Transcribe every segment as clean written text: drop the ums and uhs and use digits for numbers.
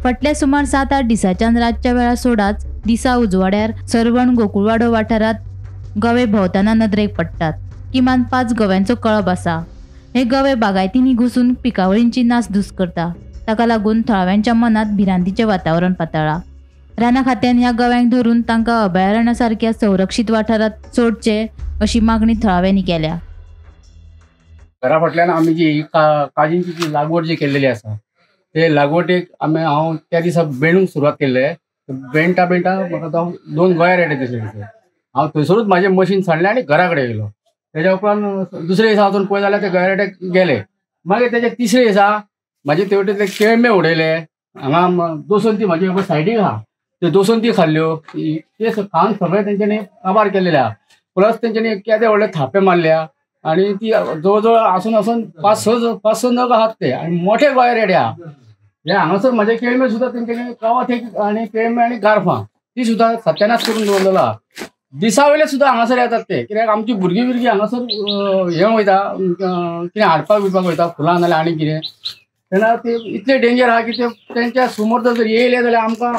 फाटल्या सुमार 7-8 दिसांच्यान रातच्या वेळार सोडाच दिसा उजवाड्यार सर्वण गोकुळवाडो वाठारांत गवे भोंवतना नदरेक पडटात. किमान 5 गव्यांचो कळप आसा. हे गवे बागायतींनी घुसून पिकावळींची नासधूस करता. ताका लागून थळाव्यांच्या मनात भिरांतीचें वातावरण पातळ्ळां. राना खात्यान ह्या गव्यांक धरून तांकां अभयारण्या सारक्या संरक्षीत वाठारांत सोडचे अशी मागणी थळाव्यांनी केल्या. घरा फाटल्यान आमी जी काजींची जी लागवड जी केल्लेली आसा ते लागवडीक आमी हांव त्या दिसा बेणूंक सुरवात केल्ले. बेणटा बेणटा म्हाका 2 गोंया रेडे दिसले. हांव थंयसरूच म्हाजें मशीन सांडलें आनी घरा कडेन येयलो. तेज्या उपरांत दुसरे दिसा वचून पळय जाल्यार ते गोंया रेडे गेले. मागीर तेजे तिसरे दिसा म्हाजे ते वटेंतले केळमे उडयले. हांगा दोसंती म्हाजी सायडीक आहा, त्यो दोसंती खाल्ल्यो. ते खावन सगळे तेंच्यांनी काबार केल्लेले आहा. प्लस तेंच्यांनी केदे व्हडले थापे मारल्या आनी ती जवळ जवळ आसून आसून 5-6 नग आहात ते आनी मोठे गोंय रेडे आहा. हे हांगासर म्हाजे केळमे सुद्दां तेंच्यांनी कवाथे आनी केळमे आनी गारफां ती सुद्दां सत्यानाश करून दवरलेलो आहा. दिसा वयले सुद्दां हांगासर येतात ते, कित्याक आमची भुरगीं बिरगीं हांगासर हें वयता, कितें हाडपाक बिडपाक वयता फुलां नाल्यार आनी कितें, तेन्ना ते इतले डेंजर आहा की ते तेंच्या समोर जर येयले जाल्यार आमकां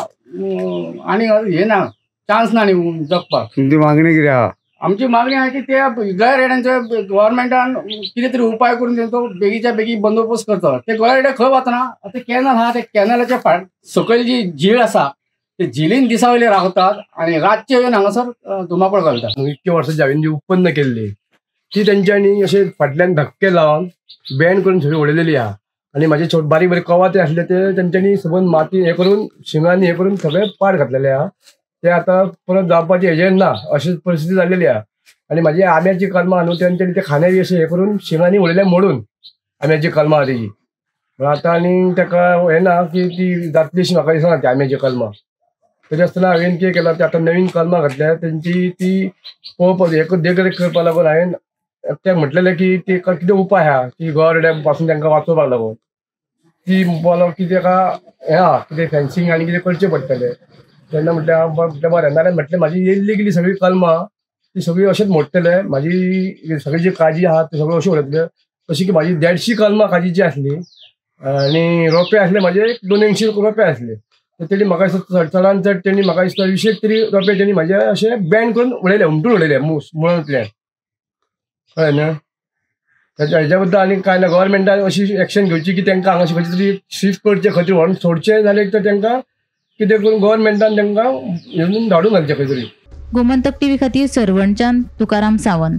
आनी हें ना, चान्स ना न्ही जगपाक. तुमची मागणी कितें आहा? आमची मागणी आहा की त्या गोंय रेड्यांचो गव्हर्मेंटान कितें तरी उपाय करून तेंचो बेगीच्या बेगीन बंदोबस्त करचो. ते गोंय रेडे खंय वतना आतां कॅनल आहा, त्या कॅनलाच्या फाट सकयल जी झील आसा ते झिलीन दिसा वयले रावतात आनी रातचे येवन हांगासर धुमाकूळ घालतात. इतके वर्सां जी हांवें जी उत्पन्न केल्ली ती तेंच्यांनी अशें फाटल्यान धक्के लावन बॅन करून सगळी उडयलेली आहा. आनी म्हाजे बारीक बारीक कवाथे आसले ते तेंच्यांनी सबंद माती हे करून शिंगांनी हे करून सगळे पाड घातलेले आहा. ते आतां परत जावपाचे हेजेर ना अशी परिस्थिती जाल्लेली आहा. आनी म्हाजी आंब्याची कलमां न्हू तेंच्यांनी ते खांद्या अशें हे करून शिंगांनी उडयले मोडून आंब्याची कलमां आहा तेजी. पूण आतां आनी ताका हें ना की ती जातली अशी म्हाका दिसना ती आंब्याची कलमां. तरी आसतना हांवें कितें केलां, ते आतां नवीन कलमां घातल्या तेंची ती पळोवपाक हे देखरेख करपाक लागून हांवें एकट्याक म्हटलेलें की ते कितें उपाय आहा की गोवा पासून तांकां वाचोवपाक लागून ती म्हणपाक की ताका हें आहा कितें फेन्सिंग आनी कितें करचें पडटलें. तेन्ना म्हटलें हांव म्हटलें बरें, नाल्यार म्हटलें म्हाजी येयल्ली गेली सगळी कलमां ती सगळी अशेंच मोडटले, म्हाजी सगळी जी काजी आहा ती सगळी अशी उडयतले. तशी की म्हाजी 150 कलमां काजीची आसली आनी रोपे आसले म्हाजे 200 रोपे आसले. तर तेणी म्हाका दिसता चडान चड तेणी म्हाका दिसता 20 तरी रोपे तेणी म्हाजे अशें बॅन करून उडयले, हुमटून उडयले मुळांतल्यान. कळ्ळें न्हू? हेज्या बद्दल आनी कांय ना. गव्हर्मेंटान अशी एक्शन घेवची की तांकां हांगा खंयची तरी शिफ्ट करचे, खंय तरी व्हरून सोडचें जाल्यार तर तांकां कितें करून गव्हर्मेंटान तांकां येवन धाडून घालचें खंय तरी. गोमंतक टीव्ही खातीर सर्वणच्यान तुकाराम सावंत.